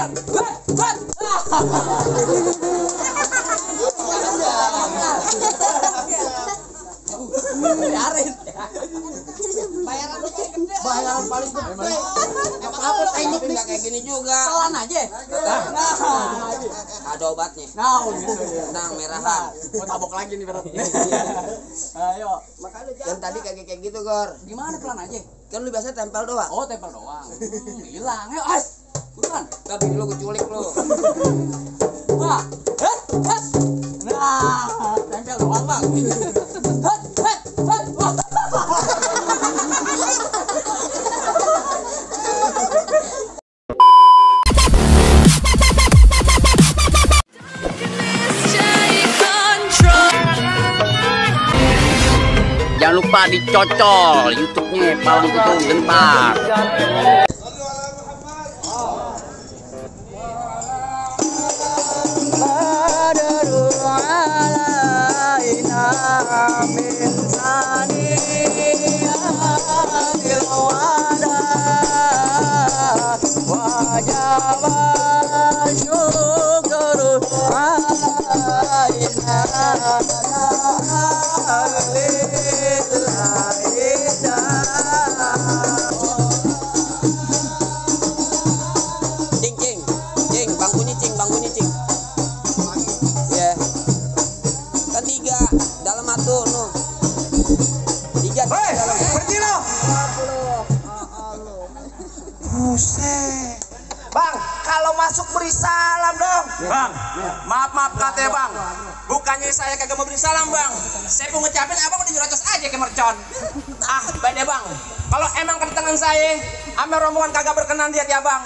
Biar. Biarin. Bayaran paling gede. Apa teknik nggak kayak gini juga. Pelan aja. Ada obatnya. Nang merahan. Mau tabok lagi nih berarti. Ayo. Yang tadi kayak gitu, Gor. Gimana pelan aja? Kan lu biasa tempel doang. Oh, tempel doang. Hilang. Ayo, buruan. Tapi lu keculik lu. Wah. Nah, tempel doang, Bang. Jangan lupa dicocol YouTube-nya Palang Kutung Gentar. Cing, bangkunya cing. Ya. Kan 3 dalam atuh nu. 3 dalam. Pergi lo. Buset. Bang, kalau masuk beri salam dong. Bang, maaf katanya bang. Bukannya saya kagak mau beri salam bang. Saya mau ngucapin abang udah nyerocos aja ke mercon. Baik deh bang. Kalau emang kedatangan saya, ame rombongan kagak berkenan lihat ya bang.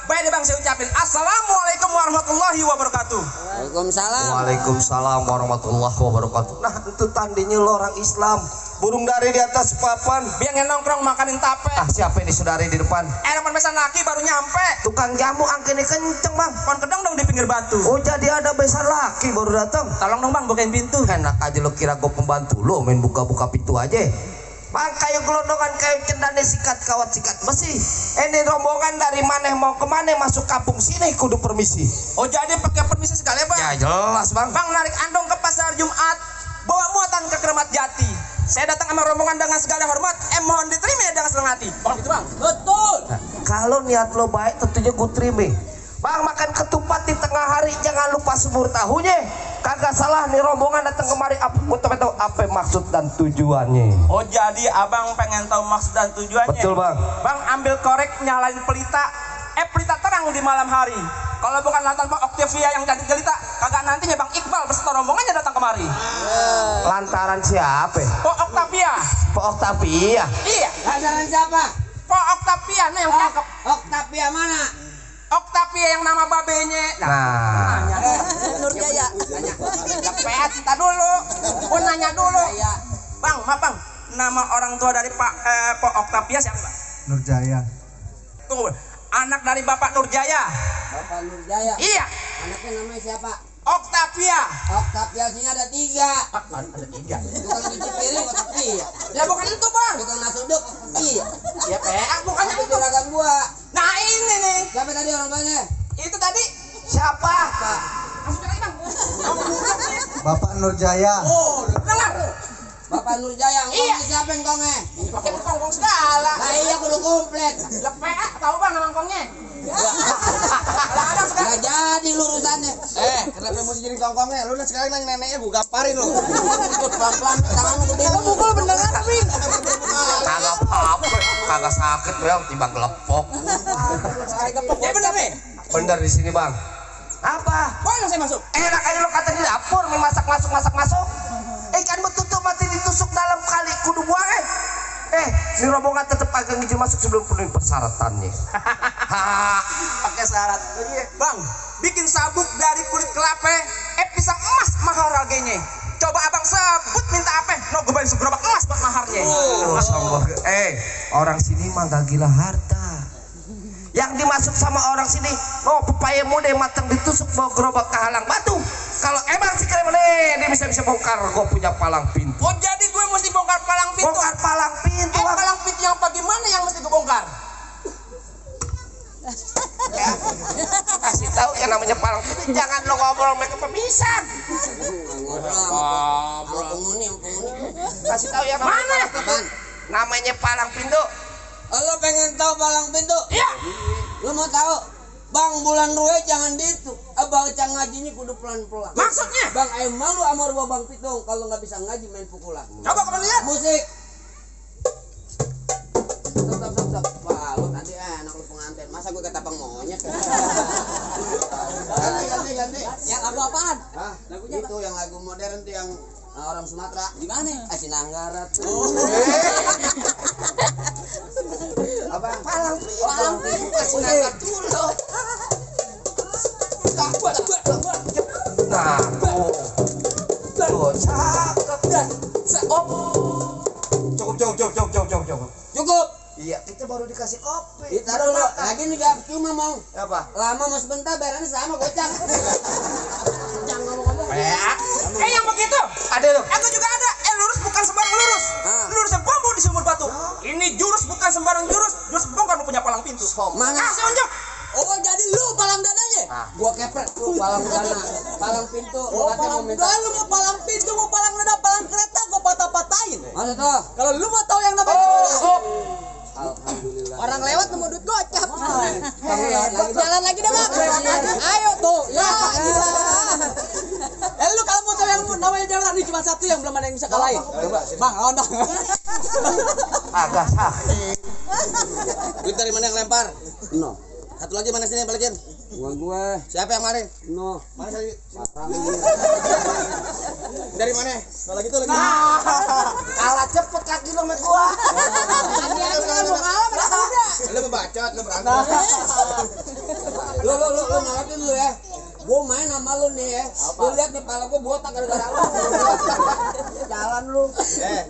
Baik deh bang, saya ucapin Assalamualaikum warahmatullahi wabarakatuh. Waalaikumsalam. Waalaikumsalam warahmatullahi wabarakatuh. Nah, itu tandanya lo orang Islam. Burung dari di atas papan. Biar nongkrong makanin tape. Siapa ini saudari di depan? Depan besan laki baru nyampe. Tukang jamu angkene kenceng bang. Kon kedong dong di pinggir batu. Oh, jadi ada besan laki baru datang. Tolong dong bang, bukain pintu. Enak aja lo kira gue pembantu lo main buka-buka pintu aja. Bang, kayu gelondongan kayu cendane sikat kawat sikat besi. Ini rombongan dari mana mau kemana masuk kampung sini kudu permisi. Oh jadi pakai permisi sekali bang? Ya jelas bang. Bang narik andong ke pasar Jumat, bawa muatan ke Keramat Jati. Saya datang sama rombongan dengan segala hormat, mohon diterima ya dengan senang hati. Oh gitu bang? Betul. Nah, kalau niat lo baik tentunya gue terima. Bang, makan ketupat di tengah hari jangan lupa semur tahunya. Kagak salah nih rombongan datang kemari. Gue tahu apa maksud dan tujuannya. Oh jadi abang pengen tahu maksud dan tujuannya? Betul bang. Bang ambil korek nyalain pelita. Pelita terang di malam hari. Kalau bukan lantaran Pak Octavia yang cantik jelita, kagak nantinya Bang Iqbal beserta rombongannya datang kemari. Lantaran siapa? Pak Octavia. Pak Octavia. Iya. Lantaran siapa? Pak Octavia nih yang cakep. Octavia mana? Octavia yang nama babenya. Nah. Nurjaya. Nanya. Lepet, kita dulu. Gue nanya dulu. Bang, maaf bang. Nama orang tua dari Pak Octavia siapa bang? Nurjaya. Tunggu. Anak dari Bapak Nurjaya. Bapak Nurjaya. Iya. Anaknya namanya siapa? Octavia. Octavia sini ada 3. Ada 3. Tukang cuci piring Octavia. Ya bukan itu bang. Tukang nasi uduk Octavia. Ya bukannya Itu itu. juragan gua. Nah ini nih. Siapa tadi orang tuanya? Itu tadi. Siapa? Langsung lagi bang. Bapak Nurjaya. Oh, dengar. Bapak Nurjaya. Iya. Ngkongnya siapa ngkongnya? Pakai ngkong segala. Nah iya kudu komplit. Lepek, tahu bang nama ngkongnya? Nggak jadi lu urusannya. Kenapa mesti jadi kongkongnya? Lu sekarang nanya neneknya gue gamparin lu. Pelan-pelan tanganmu gede. Lu mukul beneran tapi. Kagak apa-apa. Kagak sakit bang. Timbang gelepok. Ya bener nih. Bener di sini bang. Apa? Boleh saya masuk? Enak aja lo kata di dapur masak masuk. Ikan betutuk mati ditusuk dalam kali kudu buang ini rombongan tetap agak ngizin masuk sebelum penuhi persyaratannya. Pakai syarat. Bang, bikin sabuk dari kulit kelapa, pisang emas mahal harganya. Coba abang sebut minta apa? No gue balik seberapa emas buat maharnya. Oh, sombong. Orang sini mah gak gila harta. Yang dimasuk sama orang sini, pepaya muda matang ditusuk bawa gerobak ke halang batu. Kalau emang si keren dia bisa bongkar, gue punya palang pintu. Oh jadi gue mesti bongkar palang pintu? Bongkar palang pintu. Palang pintu yang bagaimana yang mesti gue bongkar? yang namanya palang pintu jangan lo ngobrol mereka pemisan. Ngobrol penghuni. Kasih tahu yang mana? Namanya palang pintu. Lo pengen tahu palang pintu? Iya. Lo mau tahu? Bang bulan rue jangan ditu. Abang cang ngajinya kudu pelan-pelan. Maksudnya? Bang ayo malu amar bang pitong kalau nggak bisa ngaji main pukulan. Coba kamu lihat. Musik. Stop. Wah, lu nanti anak lu pengantin. Masa gue ketapang monyet? Ganti. Yang lagu apaan? Hah? Lagunya itu yang lagu modern tuh yang orang Sumatera. Gimana? Asinanggarat. Apa? Palang pintu Asinanggarat dulu. Nah, tuh cakep. Cukup. Iya, kita baru dikasih kopi. Ditaruh lo. Lagi nih gak cuma mau. Apa? Lama mau sebentar bayarannya sama gocap. Jangan ngomong-ngomong. Yang begitu. Ada lo. Aku juga ada. Lurus bukan sembarang lurus. Lurus yang bambu di sumur batu. Ini jurus bukan sembarang jurus. Jurus bongkar punya palang pintu. Mana? Kasih unjuk. Oh jadi lu palang dadanya? Gua kepret lu palang dana. Palang pintu. Oh palang dana lu mau palang pintu mau palang dana palang kereta gua patah-patahin. Masa tuh? Kalau lu mau tahu yang namanya Alhamdulillah. Orang lewat nemu duit gocap. Jalan lagi deh bang. Ayo tuh. Ya. Lu kalau mau tahu yang namanya jalan ini cuma satu yang belum ada yang bisa kalahin. Bang, lawan dong. Agak sakit. Duit dari mana yang lempar? No. Satu lagi mana sini yang balikin? Gue. Siapa yang kemarin? No. Mana tadi? Dari mana? Kalau gitu lagi. Kalah cepet kaki lo sama gua. Lu membacot, lu berantem. Lu ngalapin lu ya. Gua main sama lu nih ya. Lu lihat nih pala gua botak gara-gara lu. Jalan lu.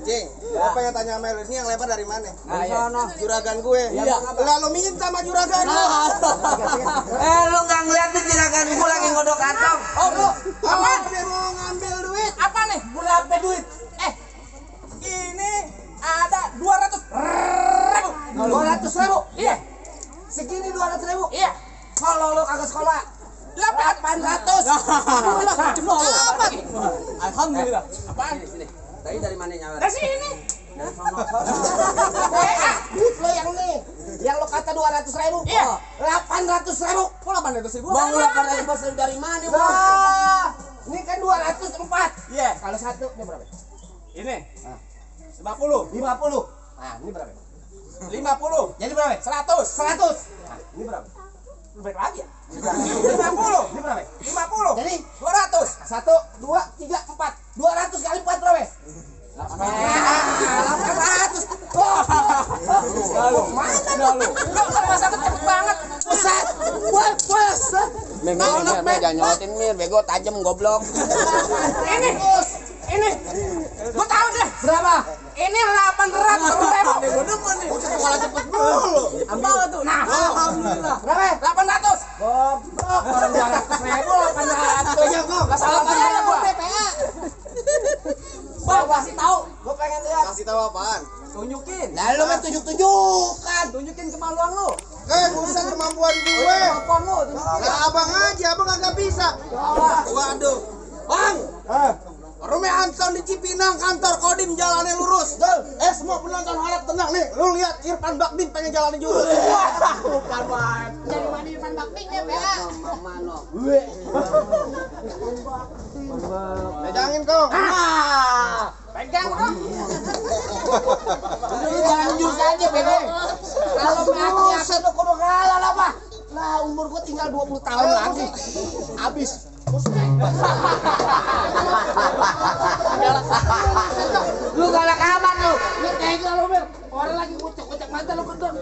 Cing, apa yang tanya sama lu? Ini yang lempar dari mana? Dari sana. Juragan gue. Iya. Lalu minta sama juragan lu. Lu nggak ngeliat tuh juragan gua lagi ngodok kantong. Oh, lu. Apa? Dia mau ngambil duit. Apa nih? Berapa duit? Ini ada 200.000. 200.000. Iya. Segini 200.000. Iya. Kalau lu kagak sekolah 800. Alhamdulillah. Apaan? Sini. Tadi dari mana nyawa? Dari sini. Dari sono. Duit lo yang nih. Yang lo kata 200.000. Iya. 800.000. Kok 800.000? Bang, 800.000 dari mana, Bang? Ini kan 204. Iya. Kalau satu ini berapa? Ini. 50. 50. Nah, ini berapa? 50. Jadi berapa? 100. 100. Nah, ini berapa? Lebih baik lagi ya? 50. Ini berapa? 50. Jadi 200. 1, 2, 3, 4. 200 kali 4 berapa? 800. Mana lu? Lu masakan cepet banget. Pusat. Bos. Jangan nyolotin mir, bego tajam goblok. Ini. Gua tahu deh. Berapa? Ini 800.000. Kalau cepet dulu. Ambil tuh. Nah, Alhamdulillah. Berapa? 800. Goblok. Orang 200.000 800. Iya, kok. Enggak salah aja gua. PPA. Bang, kasih tahu. Gua pengen lihat. Kasih tahu apaan? Tunjukin. Nah, lu main tunjuk-tunjukkan. Tunjukin kemaluan lu. Bukan kemampuan gue. Telepon lu. Nah, abang aja, abang kagak bisa. Waduh. Bang. Rumi Anton di Cipinang, kantor Kodim jalannya lurus. Semua penonton harap tenang nih. Lu lihat Irfan Bakdim pengen jalanin jurus. Wah, bukan banget. Dari mana Irfan Bakti ya, PA? Mano. Pegangin kong. Pegang dong. Lu jangan jurus aja, bego. Kalau mati lu kudu kalah lah, Pak. Lah, umur gua tinggal 20 tahun lagi. Habis. Lu galak amat lu. Lu tega lu, Mir. Orang lagi ngucek-ngucek mata lu kendor.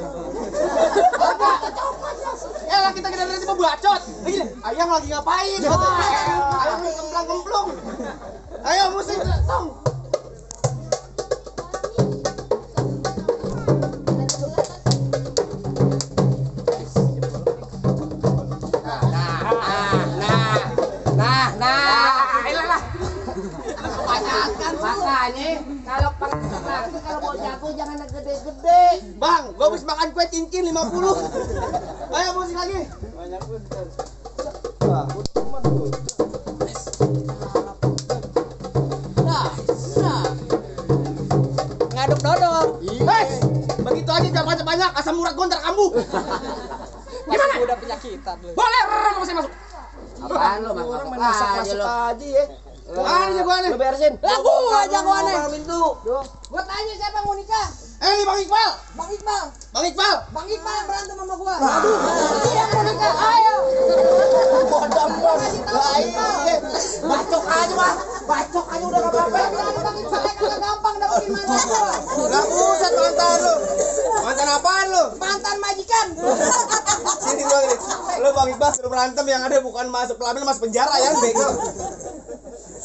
Lah kita dari tiba bacot. Ayang lagi ngapain? Ayang lagi kemplang-kemplung. Ayo musik, tong. Makanya kalau mau jago jangan gede-gede. Bang, gua habis makan kue cincin 50. Ayo musik lagi. Banyak Ngaduk dodol. Begitu aja jangan banyak-banyak, asam urat gua ntar kambuh. Gimana? Udah penyakitan lu. Boleh, masih masuk. Apaan lu? Orang main masak-masak aja ya. Mana jagoannya? Lu beresin. Lah gua jagoannya. Pintu. Gua tanya siapa mau nikah? Ini Bang Iqbal. Bang Iqbal. Bang Iqbal. Bang Iqbal yang berantem sama gua. Aduh. Dia mau nikah. Ayo. Bodam bang. Bacok aja mah. Bacok aja udah gak apa-apa. Bang Iqbal kagak gampang dapetin mantan. Lah buset mantan lu. Mantan apaan lu? Mantan majikan. Sini gua gini. Lu Bang Iqbal suruh berantem yang ada bukan masuk pelamin masuk penjara ya, bego.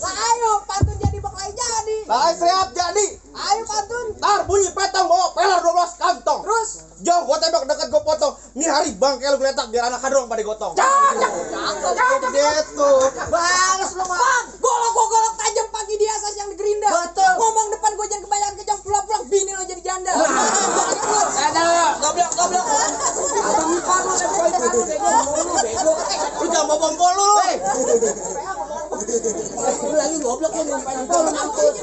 Lah ayo pantun jadi baklai jadi. Baik siap jadi. Ayo pantun. Ntar bunyi petang bawa peler 12 kantong. Terus Jauh gua tembak dekat gua potong. Nih hari bangke lu geletak biar anak kadrong pada gotong. Gitu. balas lu mah. Bang, golok tajam pagi di asas yang digerinda. Betul. Ngomong depan gua jangan kebanyakan kejam pulang-pulang bini lo jadi janda. Goblok. Abang Ipan lu bego. Lu jangan bawa bom lu. Lu lagi goblok lu nyumpain pol ngangkut.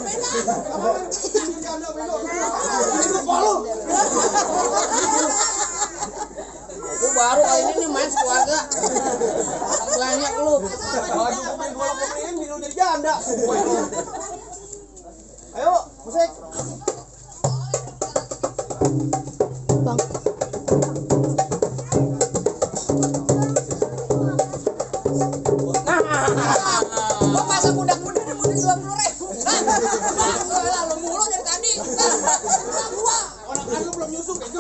Gua baru kali ini nih main sekeluarga. Banyak lu. Baju gua main golok ini bini lu jadi janda. Ayo, musik. Gua masa muda-muda mau dijual 10.000. Lalu mulu dari tadi. Gua Orang kan lu belum nyusun itu.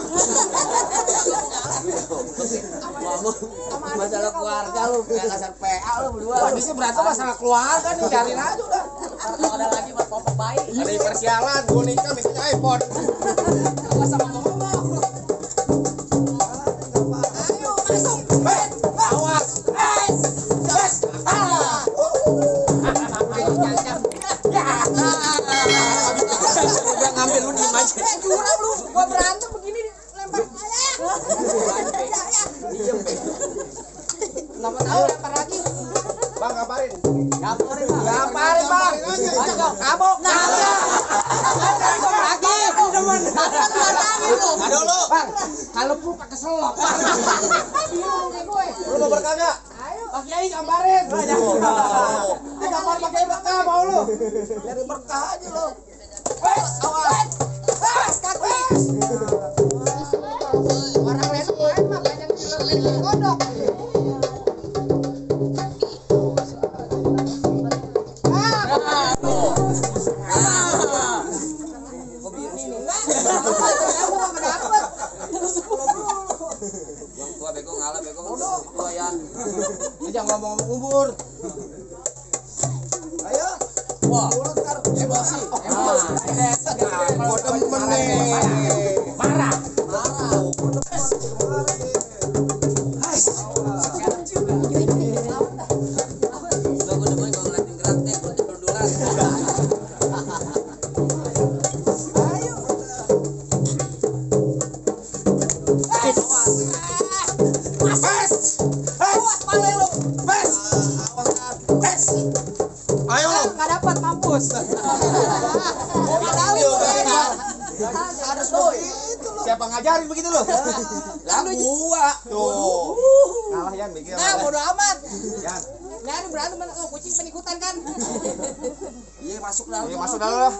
masalah keluarga lu kayak kasar PA lu berdua. Ini sih berantem masalah keluarga nih, biarin aja udah. Kalau ada lagi mas popok baik. Ada yang persialan, gua nikah misalnya iPhone. Gua sama ngomong. Ayo masuk. Awas. Ayo cancang. Udah ngambil lu diem aja. Curang lu. Gua berantem begini lempar. Kenapa tahu lempar lagi? Bang kabarin. Gamparin Gamparin bang. Kabok. Lagi. Teman. Aduh lu. Bang, kalau lu pakai selop. Bingung kayak gue. Lu mau berkagak? Ayo. Pak Kiai gambarin. Gambar pakai berkah mau lu. Dari berkah aja lu. Awas kaki. Orang lain main mah banyak kilo kodok. Gua bego ngalah bego. Gua ya. Jangan ngomong umur. Ayo. Wah, Emosi. mau temen nih. Marah. Gua demen kalau ngeliatin gerak deh, gua tidur-tiduran. Ayo lu. Nggak dapat mampus. Harus tuh. Siapa ngajarin begitu lu? Lah gua. Tuh. Ngalah Yan bikin. Nah, bodo amat. Yan. Nyari berantem sama kucing penikutan kan. Iya masuk dah. Ayo masuk dah lu.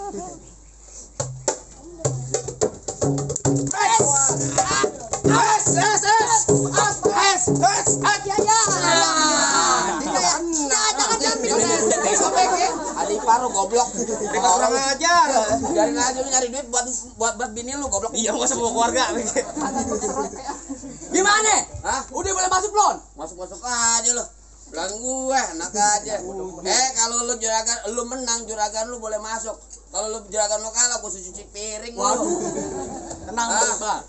Adi paru goblok. Mereka kurang ajar. Biarin aja lu nyari duit buat bini lu goblok. Iya, gua sama keluarga. Gimana? Hah? Udah boleh masuk belum? Masuk aja lu. Bilang gue enak aja. Kalau lu juragan lu menang, juragan lu boleh masuk. Kalau lu juragan lu kalah, gua cuci piring lu. Waduh. Tenang Bang.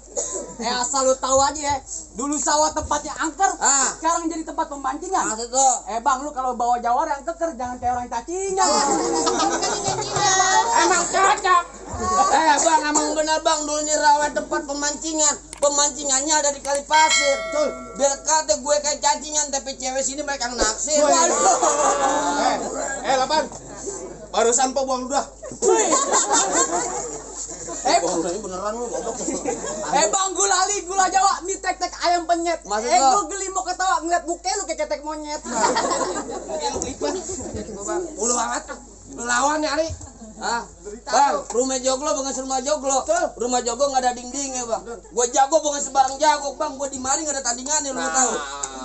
Asal lu tahu aja ya. Dulu sawah tempatnya angker, sekarang jadi tempat pemancingan. Maksud lu? Bang, lu kalau bawa jawar yang keker jangan kayak orang cacingan. Emang cocok. Bang, emang benar bang, dulunya rawa tempat pemancingan. Pemancingannya ada di kali pasir. Biar kata gue kayak cacingan, tapi cewek sini mereka naksir. Lapan. Barusan po buang ludah. Beneran lu goblok. Bang, gula Jawa, mie tek ayam penyet. Maksud Gue geli mau ketawa ngeliat muka lu kayak ketek monyet. Ulu amat. Lu lawan ya, Ari. Bang, rumah joglo bukan rumah joglo. Rumah joglo nggak ada dindingnya, Bang. Gue jago bukan sebarang jago, Bang. Gue di mari nggak ada tandingannya, lu tahu.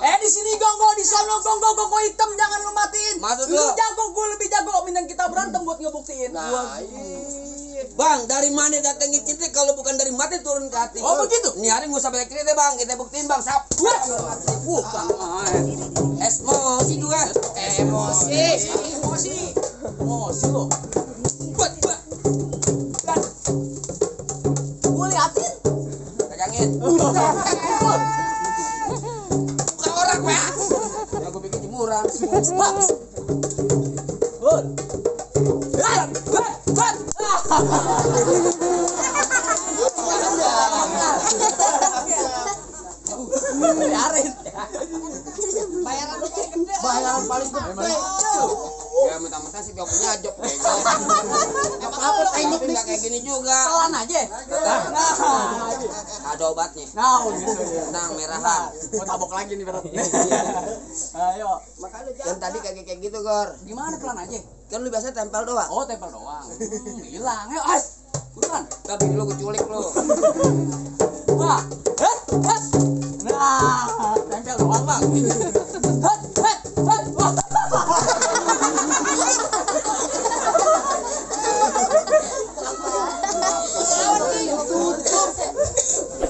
Di sini gonggo, di sono gonggo hitam, jangan lu matiin. Maksud lu lu? jago, gue lebih jago. Mending kita berantem buat ngebuktiin. Bang, dari mana datangin cinta kalau bukan dari mati turun ke hati? Oh, begitu? Nih hari nggak usah banyak cerita, Bang. Kita buktiin, Bang. Emosi juga. Emosi lo. Gue liatin. Pegangin. Bukan orang, Pak. Ya gue bikin jemuran. Bayaran paling gede. Ya mentah-mentah sih gak punya jok. Apa teknik nih kayak gini juga. Pelan aja. Ada obatnya. Tenang, merahan. Mau tabok lagi nih berat. Ayo. Yang tadi kayak gitu, Gor. Gimana pelan aja? Kan lu biasa tempel doang. Oh, tempel doang. Hilang. Ayo, buruan. Tapi lu gue culik lu. Wah. Nah, tempel doang, Bang.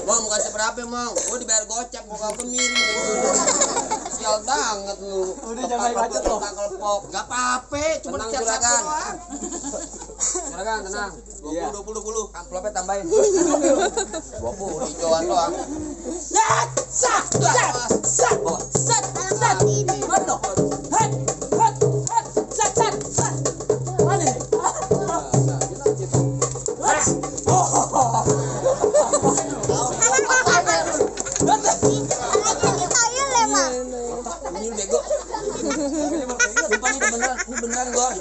Bang, bukan seberapa, Bang. Gue dibayar gocap, mau kau kemiring. Sial banget lu. Udah jangan bacot lo. Gak apa-apa, cuma Tenang, juragan. doang. Juragan, tenang. 20. Amplopnya tambahin. 20 hijauan doang. Ini bego. Sumpah ini beneran Gor.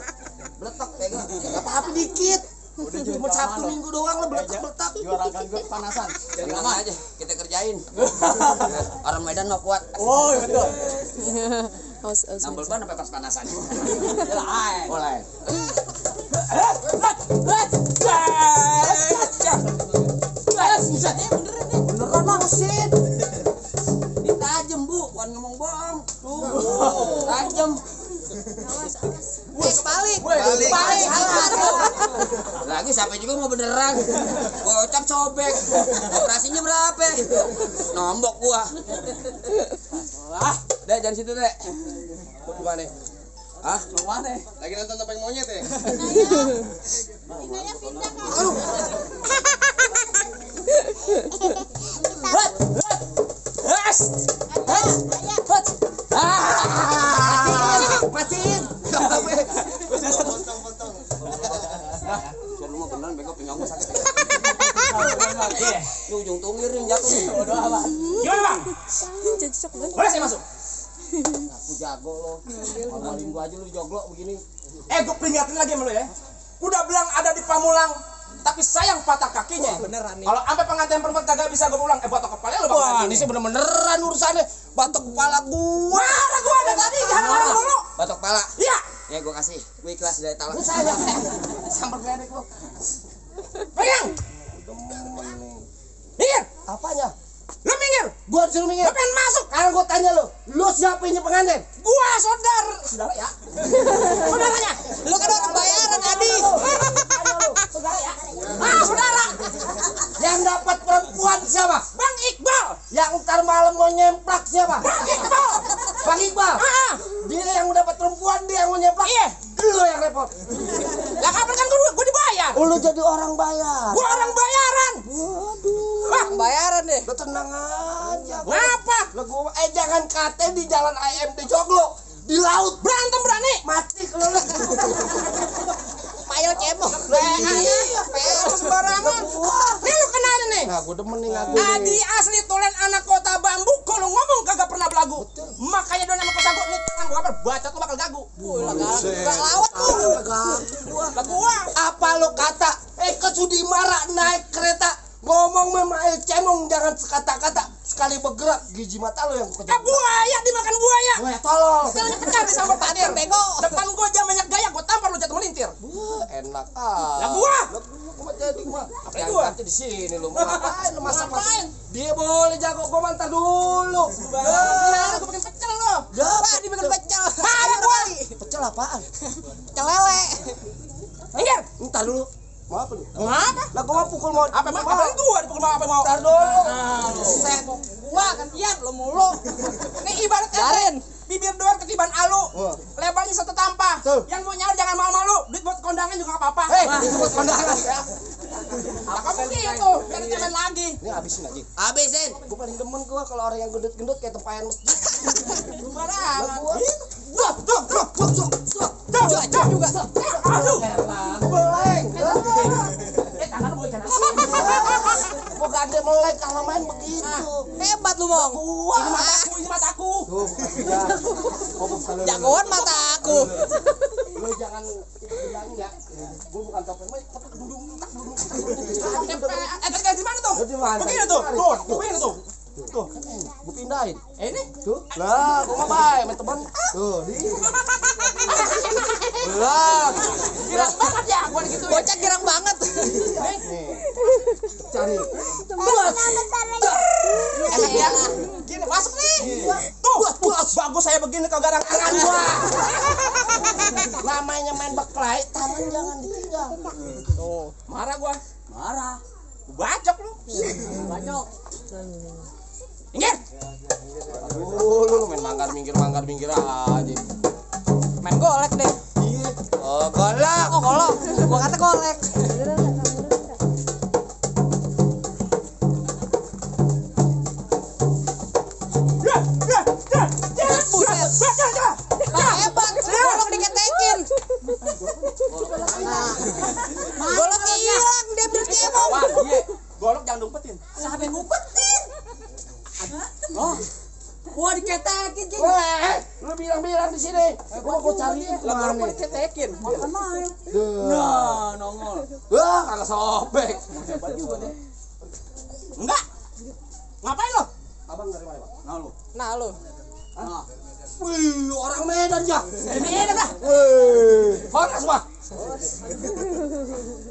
Beletak kayak gitu. Gak apa-apa dikit. Udah Cuma Sabtu Minggu doang lah beletak. Juarakan gue kepanasan. Tenang aja, kita kerjain. Orang Medan mah kuat. Oh, betul. Nambel ban sampai pas panasan. Lain. Boleh. Beneran mangsit. Ini tajem, Bu, bukan ngomong bohong. Tajem. Balik. Lagi sampai juga mau beneran. Gocap sobek. Operasinya berapa? Nombok gua. Dek, jangan situ, Dek. Gimana? Hah? Mana? Lagi nonton topeng monyet ya? Matiin. Lu mau beneran bego pinggang gua sakit. Lu ujung tungir yang jatuh nih. Gimana, Bang? Boleh saya masuk? Aku jago lo. Ngomongin gua aja lu joglo begini. Gue peringatin lagi sama lu ya. Kuda belang ada di Pamulang, tapi sayang patah kakinya. Beneran nih. Kalau sampai pengantin perempuan kagak bisa gue pulang, batok kepala lu Bang. Wah, ini sih bener-beneran urusannya. Batok kepala gua. Mana gua ada tadi, jangan marah dulu. Batok kepala. Iya. Ya gua kasih. Gua ikhlas dari talak. Sampai geledek lu. Pegang. Minggir. Apanya? Lu minggir. Gua disuruh minggir. Lu pengen masuk. Sekarang gua tanya lu siapa ini pengantin? Gua saudara ya. Saudaranya. Lu kan orang bayaran, Adi. Saudara ya. Saudara. Yang dapat perempuan siapa? Bang Iqbal. Yang ntar malam mau nyemplak siapa? Bang Iqbal. Bang Iqbal. Dia yang dapat perempuan, dia yang mau nyemplak. Iya. Lu yang repot. Lah kapan kan gua dibayar? Lu jadi orang bayar. Gua orang bayaran. Wah, Bayaran deh. Lu tenang aja. ngapa? Gua jangan kate di jalan IM di Joglo. Di laut Berantem berani? mati kalau lu. payel cemong. Sembarangan. Nih lu kenal nih. Nah, gue demen nih ngaku Adi asli tulen anak kota Bambu. Kalau ngomong kagak pernah belagu. Makanya dia nama kosago nih tangan gua baca tuh bakal gagu. Gak lawat lu. Lah gua. Apa lo kata? Kesudi marah naik kereta ngomong memang cemong, jangan sekata-kata, sekali bergerak gigi mata lo yang gue kejar. Buaya dimakan buaya. Wah, tolol. Sekalinya tekan disambar padir bego. Depan gua jam banyak gaya gua tampar lu jatuh melintir. Enak ah. Lah gua. Gua jadi gua. Apa gua? Di sini lu mau ngapain lu masak? Dia boleh jago, gua mantar dulu. Gua bikin pecel lo. Wah, dibikin pecel. Ada gua. Pecel apaan? Pecel lele. Minggir. Entar dulu. Mau apa lu? Ngapa? Lah gua mau pukul mau. Apa gua dipukul mau apa mau? Entar dulu. Set. Wah, gantian lo mulu. Nih ibarat Garin. bibir doang ketiban alu. Lebarnya satu tampah. Tuh. Yang mau nyari jangan malu-malu. Duit buat kondangan juga enggak apa-apa. Itu buat kondangan ya. Lah kamu gitu, jangan cemen lagi. Ini habisin aja. Habisin. Gua paling demen gua kalau orang yang gendut-gendut kayak tempayan masjid. Sembarangan. Juga. Aduh. Beleng. Tangan lu ikan. Gua gak ada melek kalau main begitu. Hebat lu, Mong. Ini mataku. Tuh, ya. Ngomong sekali. Jagoan mata aku. Lu jangan bilang ya. Gua bukan topeng, tapi kedudung. Di mana tuh? Di mana? Begini tuh. Tuh, begini tuh. Tuh, gua pindahin. Ini. Tuh. Lah, gua mah baik, main teman. Tuh, di. Lah, Girang banget ya gua gitu. Bocah girang banget. nih. Cari. Ya. Gini masuk nih. Tuh, bagus saya begini kagak rangan gua. Namanya main baklai, tangan jangan ditinggal. Tuh, marah gua. Marah. Bacok lu. Bacok. Minggir. Lu main manggar-minggir aja. Main golek deh. Oh, golak. Oh, golok. Gua kata golek. Buset. Lah hebat. Golok diketekin. Golok hilang, dia beli cemong. Wah, iya. Golok jangan dumpetin. Sampai ngumpetin. Oh. Gua diketekin, Jing. Weh, lu bilang-bilang di sini. Gua cari Lah golok kemana? dicetekin. Makan main. Nah, nongol. Wah, kagak sobek. Enggak. Ngapain lo? Abang dari mana, Bang? Nah, lu. Wih, orang Medan ya. Ini dah. Wih, panas, Bang.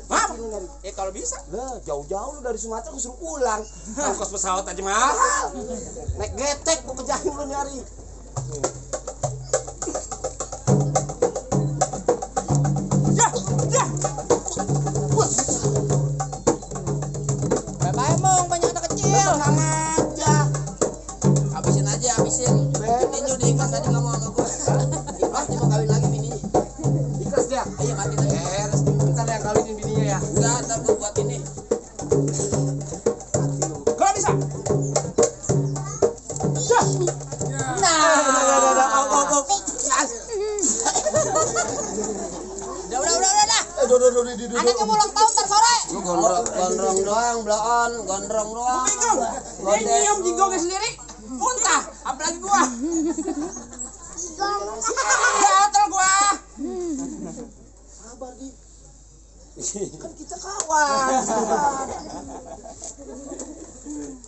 Maaf. Kalau bisa. Lah, jauh-jauh lu dari Sumatera gua suruh pulang. Ongkos pesawat aja mahal. Naik getek gua kejahin lu nyari. Ya. Bye-bye, Mong. Banyak anak kecil. Tenang aja. Habisin. Bininya udah ikhlas tadi ngomong sama gua. Ikhlas dia mau kawin lagi bininya. Ikhlas dia. Iya mati tadi. Ntar yang kawinin bininya ya. Enggak, ntar gua buat ini. Kalau bisa. Udah. Anaknya mau ulang tahun ntar sore. Lu gondrong doang, bloon, gondrong doang. Bingung. Dia nyium jigongnya sendiri. Muntah. Apalagi gua. Gatel gua. Sabar, Di. Kan kita kawan.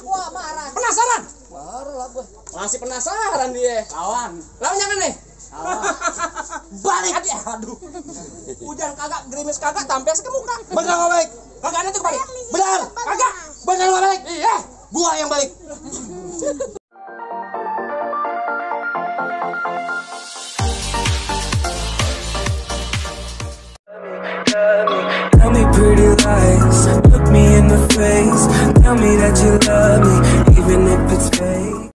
Wah, marah. Penasaran? Marah lah gua. Masih penasaran dia. Kawan. Lawan jangan nih. Balik. Aduh. Hujan kagak, gerimis kagak, tampes ke muka. Benar nggak baik? Kagak nanti balik. Benar. Kagak. Benar nggak baik? Iya. Gua yang balik. Tell me pretty lies, look me in the face. Tell me that you love me, even if it's fake.